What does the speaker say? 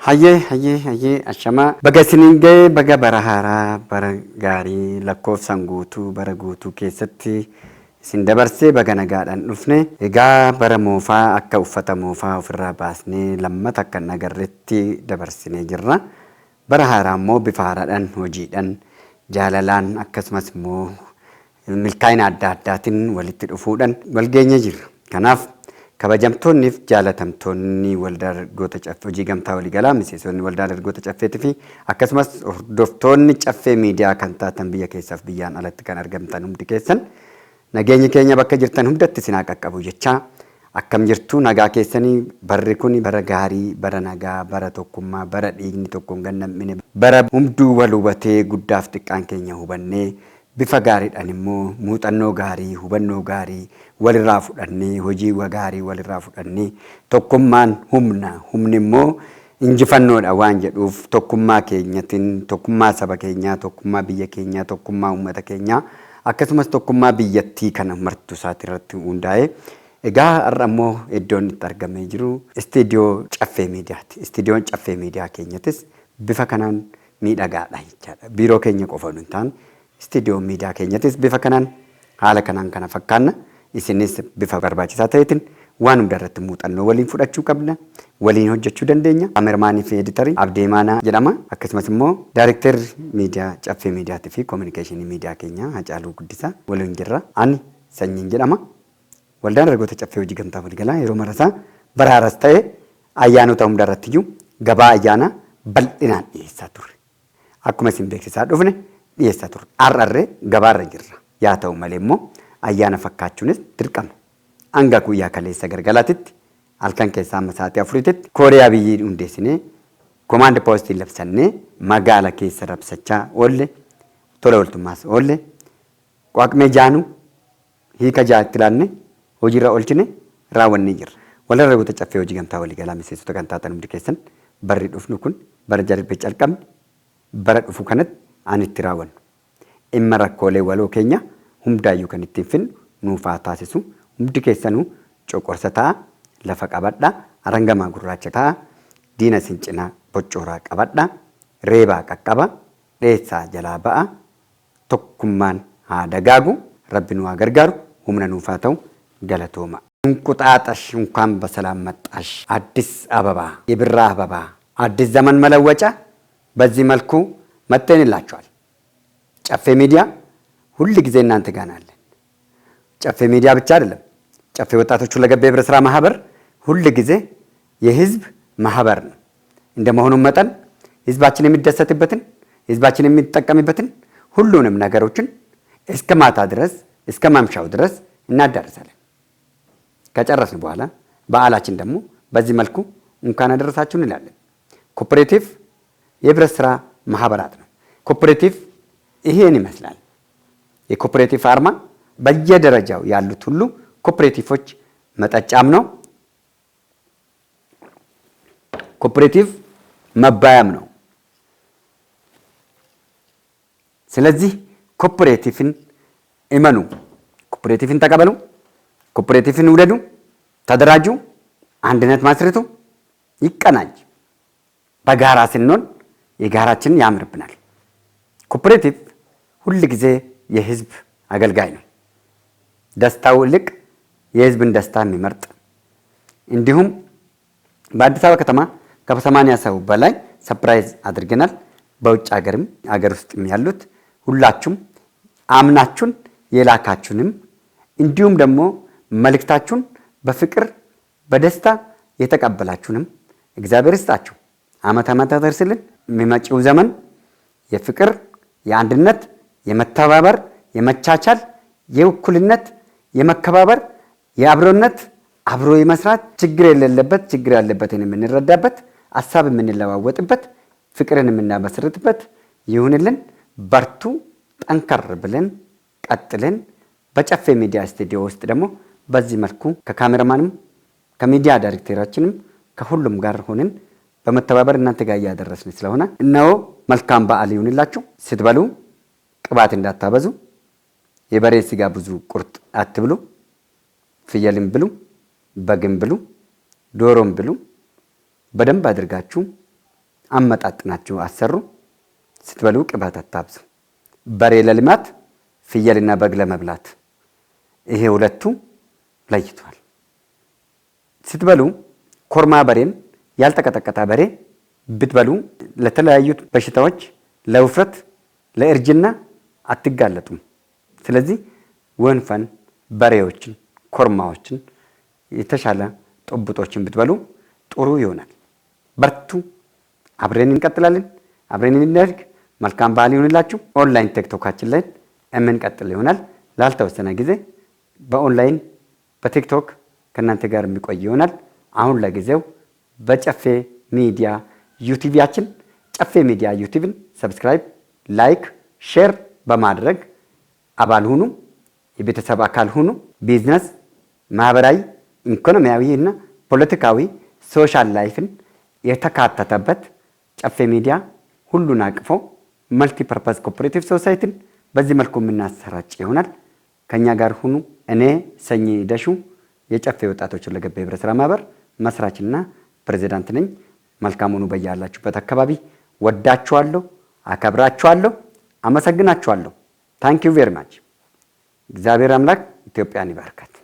Hayyee, hayyee, hayyee, ashamaa. Baga isiniin ga'e, baga bara haaraa, bara gaarii lakkoofsaan guutuu, bara guutuu keessatti isin dabarsee baga nagaadhaan dhufne. Egaa bara moofaa akka uffata moofaa ofirraa baasnee lammata akka hin agarretti dabarsinee jirra. Bara haaraa immoo bifa haaraadhaan, hojiidhaan, jaalalaan, akkasumas immoo milkaa'ina adda addaatiin walitti dhufuudhaan wal geenyee jirra. Kanaaf kabajamtoonni fi jaalatamtoonni Waldaa Dargaggoota Caffee Hojii Gamtaa Waliigalaa, miseensonni Waldaa Dargaggoota Caffeetii fi akkasumas hordoftoonni Caffee Miidiyaa kan taatan biyya keessaaf biyyaan alatti kan argamtan hundi keessan, nageenyi keenya bakka jirtan hundatti isin haa qaqqabu jechaa, akkam jirtu? Nagaa keessanii? Barri kun bara gaarii, bara nagaa, bara tokkummaa, bara dhiigni tokko hin gannam'ine, bara hunduu wal hubatee, guddaaf xiqqaan keenya hubannee, bifa gaariidhaan immoo muuxannoo gaarii, hubannoo gaarii walirraa fudhannee, hojii gaarii walirraa fudhannee, tokkummaan humna, humni immoo injifannoodha waan jedhuuf, tokkummaa keenyatiin tokkummaa saba keenyaa, tokkummaa biyya keenyaa, tokkummaa uummata keenyaa, akkasumas tokkummaa biyyattii kana martu isaati irratti hundaa'e. Egaa har'a immoo iddoon itti argamee jiru istiidiyoo Caffee Miidiyaati. Istiidiyoon Caffee Miidiyaa keenyatis bifa kanaan miidhagaadha jechaadha. Biiroo keenya qofa hin taane, istiidiyoo miidiyaa keenyatis bifa kanaan, haala kanaan kana fakkaanna. Isinis bifa barbaachisaa ta'eetiin waan hunda irratti muuxannoo waliin fudhachuu qabna. Waliin hojjechuu dandeenya. Kaameramaanii fi editarii Abdii Maanaa jedhama. Akkasumas immoo daarektarri miidiyaa Caffee Miidiyaatii fi koominikeeshinii miidiyaa keenyaa Hacaaluu Guddisaa waliin jirra. Ani Sanyiin jedhama. Waldaan Dargaggoota Caffee Hojii Gamtaa Waliigalaa yeroo marasaa bara haaras ta'e ayyaanota hunda irrattiyyuu gabaa ayyaanaa bal'inaan dhiyeessaa turre. Akkuma isin beeksisaa dhufne dhiyeessaa turre. Har'arree gabaarra jirra. Yaa ta'u malee immoo ayyaana fakkaachuunis dirqama. Hanga guyyaa kaleessa galgalaatitti, halkan keessaa amma sa'aatii 4tti, Kooree Abiyyii hundeessinee, komaand poostii labsannee, magaala keessa rabsachaa oolle, tola ooltummaas oolle, Waaqmee jaanu hiika ja'a itti laanne hojiirra oolchine raawwannee jirra. Waldaa Dargaggoota Caffee Hojii Gamtaa Waliigalaa miseensota kan taatan hundi keessan, barri dhufnu kun, bara darbe calqabne bara dhufu kanatti aan itti raawwannu. Dhimma rakkoolee waloo keenya humdaayyuu kan ittiin finnu nuuf haa taasisu. Hundi keessanuu coqorsa ta'a, lafa qabadha, arangamaa gurraacha ta'a, diina isin cinaa boccooraa qabadha, reebaa qaqqaba, dheessaa jalaa ba'a, tokkummaan haa dagaagu, Rabbi nu haa gargaaru, humna nuuf haa ta'u, galatooma. እንቁጣጣሽ እንኳን በሰላም መጣሽ አዲስ አበባ፣ የብራ አበባ፣ አዲስ ዘመን መለወጫ በዚህ መልኩ መጥተንላችኋል። ጨፌ ሚዲያ ሁል ጊዜ እናንተ ጋር አለን። ጨፌ ሚዲያ ብቻ አይደለም፣ ጨፌ ወጣቶች ሁለገብ የህብረት ስራ ማህበር ሁል ጊዜ የህዝብ ማህበር ነው። እንደመሆኑም መጠን ህዝባችን የሚደሰትበትን፣ ህዝባችን የሚጠቀምበትን ሁሉንም ነገሮችን እስከ ማታ ድረስ፣ እስከ ማምሻው ድረስ እናዳርሳለን። ከጨረስን በኋላ በዓላችን ደግሞ በዚህ መልኩ እንኳን አደረሳችሁ እንላለን። ኮኦፕሬቲቭ የህብረት ስራ ማህበራት ነው። ኮኦፕሬቲቭ ይሄን ይመስላል። የኮኦፕሬቲቭ አርማ በየደረጃው ያሉት ሁሉ ኮኦፕሬቲቮች መጠጫም ነው። ኮኦፕሬቲቭ መባያም ነው። ስለዚህ ኮኦፕሬቲቭን እመኑ፣ ኮኦፕሬቲቭን ተቀበሉ፣ ኮኦፕሬቲቭን ውደዱ፣ ተደራጁ፣ አንድነት መስርቱ፣ ይቀናጅ። በጋራ ስንሆን የጋራችን ያምርብናል። ኮኦፕሬቲቭ ሁል ጊዜ የህዝብ አገልጋይ ነው። ደስታው ይልቅ የህዝብን ደስታ የሚመርጥ፣ እንዲሁም በአዲስ አበባ ከተማ ከ80 ሰው በላይ surprise አድርገናል። በውጭ ሀገርም ሀገር ውስጥም ያሉት ሁላችሁም አምናችሁን የላካችሁንም፣ እንዲሁም ደግሞ መልእክታችሁን በፍቅር በደስታ የተቀበላችሁንም እግዚአብሔር ይስጣችሁ። ዓመት ዓመት ያደርስልን። የሚመጪው ዘመን የፍቅር፣ የአንድነት፣ የመተባበር፣ የመቻቻል፣ የእኩልነት፣ የመከባበር፣ የአብሮነት፣ አብሮ የመስራት፣ ችግር የሌለበት፣ ችግር ያለበትን የምንረዳበት፣ ሀሳብ የምንለዋወጥበት፣ ፍቅርን የምናመሰርትበት ይሁንልን። በርቱ። ጠንከር ብለን ቀጥለን በጨፌ ሚዲያ ስቱዲዮ ውስጥ ደግሞ በዚህ መልኩ ከካሜራማንም ከሚዲያ ዳይሬክተራችንም ከሁሉም ጋር ሆነን በመተባበር እናንተ ጋር እያደረስን ስለሆነ እነሆ መልካም በዓል ይሁንላችሁ። ስትበሉ ቅባት እንዳታበዙ፣ የበሬ ስጋ ብዙ ቁርጥ አትብሉ። ፍየልም ብሉ፣ በግም ብሉ፣ ዶሮም ብሉ። በደንብ አድርጋችሁ አመጣጥናችሁ አሰሩ። ስትበሉ ቅባት አታብዙ። በሬ ለልማት፣ ፍየልና በግ ለመብላት፣ ይሄ ሁለቱ ለይቷል። ስትበሉ ኮርማ በሬን ያልተቀጠቀጠ በሬ ብትበሉ ለተለያዩ በሽታዎች፣ ለውፍረት፣ ለእርጅና አትጋለጡም። ስለዚህ ወንፈን በሬዎችን፣ ኮርማዎችን፣ የተሻለ ጦብጦችን ብትበሉ ጥሩ ይሆናል። በርቱ። አብረን እንቀጥላለን። አብረን እናድግ። መልካም በዓል ይሁንላችሁ። ኦንላይን ቲክቶካችን ላይ የምንቀጥል ይሆናል። ላልተወሰነ ጊዜ በኦንላይን በቲክቶክ ከእናንተ ጋር የሚቆይ ይሆናል። አሁን ለጊዜው በጨፌ ሚዲያ ዩቲዩባችን ጨፌ ሚዲያ ዩቲዩብን subscribe፣ like፣ share በማድረግ አባል ሁኑ፣ የቤተሰብ አካል ሁኑ። ቢዝነስ፣ ማህበራዊ፣ ኢኮኖሚያዊ እና ፖለቲካዊ social life ን የተካተተበት ጨፌ ሚዲያ ሁሉን አቅፎ multipurpose cooperative society ን በዚህ መልኩ የምናሰራጭ ይሆናል። ከኛ ጋር ሁኑ። እኔ ሰኚ ደሹ የጨፌ ወጣቶች ሁለገብ የህብረት ስራ ማህበር መስራችና ፕሬዚዳንት ነኝ። መልካም ሁኑ በያላችሁበት አካባቢ። ወዳችኋለሁ፣ አከብራችኋለሁ፣ አመሰግናችኋለሁ። Thank you very much። እግዚአብሔር አምላክ ኢትዮጵያን ይባርካት።